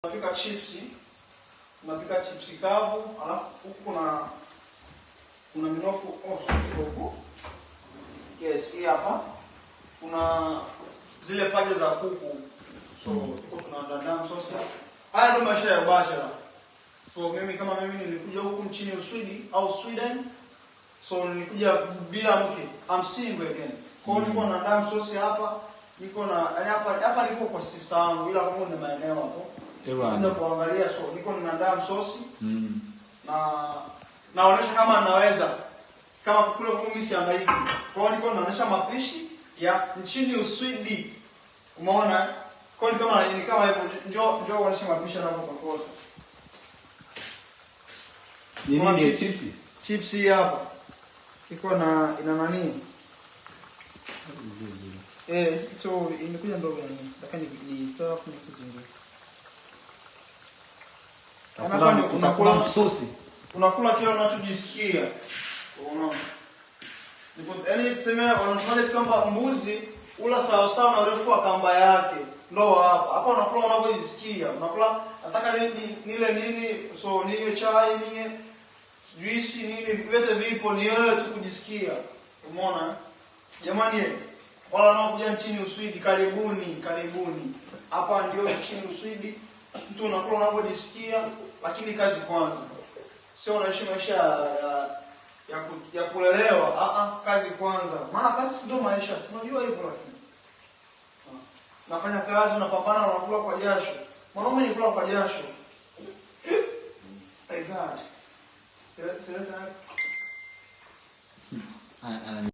Tunapika chipsi, tunapika chipsi kavu, alafu huku kuna minofu huku. Yes, hii hapa kuna zile paja za kuku. So tuko tunaandaa msosi. Haya ndio maisha ya bachelor. So mimi kama mimi nilikuja huku nchini Uswidi au Sweden. So nilikuja bila mke. I'm single again. Kwa hiyo niko naandaa msosi hapa, niko na yani hapa niko kwa sister yangu, ila kwangu ni maeneo hapo. Ndio kuangalia, so niko ninaandaa msosi. Na naonesha kama naweza. Kama kule kwangu mimi sihangaiki. Kwa hiyo niko naonesha mapishi ya nchini Uswidi. Umeona? Kwa hiyo ni kama hivyo, njoo uoneshe mapishi yanavyotokota. Ni nini chipsi? Chipsi hii hapa. Iko na ina nani? So imekuja ndogo nani? Lakini ni toa ni kizungu. Unakula msosi. Unakula kile unachojisikia. Unaona? Yaani tuseme wanasema kwamba mbuzi ula sawa sawa na urefu wa kamba yake. Ndo hapa. Hapa unakula unavyojisikia. Unakula nataka nile nini, so ninywe chai, ninywe juisi nini, vyote vipo, ni wewe tu kujisikia. Umeona? Jamani, wala wanaokuja nchini Uswidi, karibuni, karibuni. Hapa ndio nchini Uswidi. Mtu unakula unavyojisikia, lakini kazi kwanza. Sio unaishi maisha ya kulelewa. Kazi kwanza. Maana kazi si ndio maisha, si unajua hivyo lakini. Unafanya kazi, unapambana, unakula kwa jasho. Mwanaume ni kula kwa jasho. My God.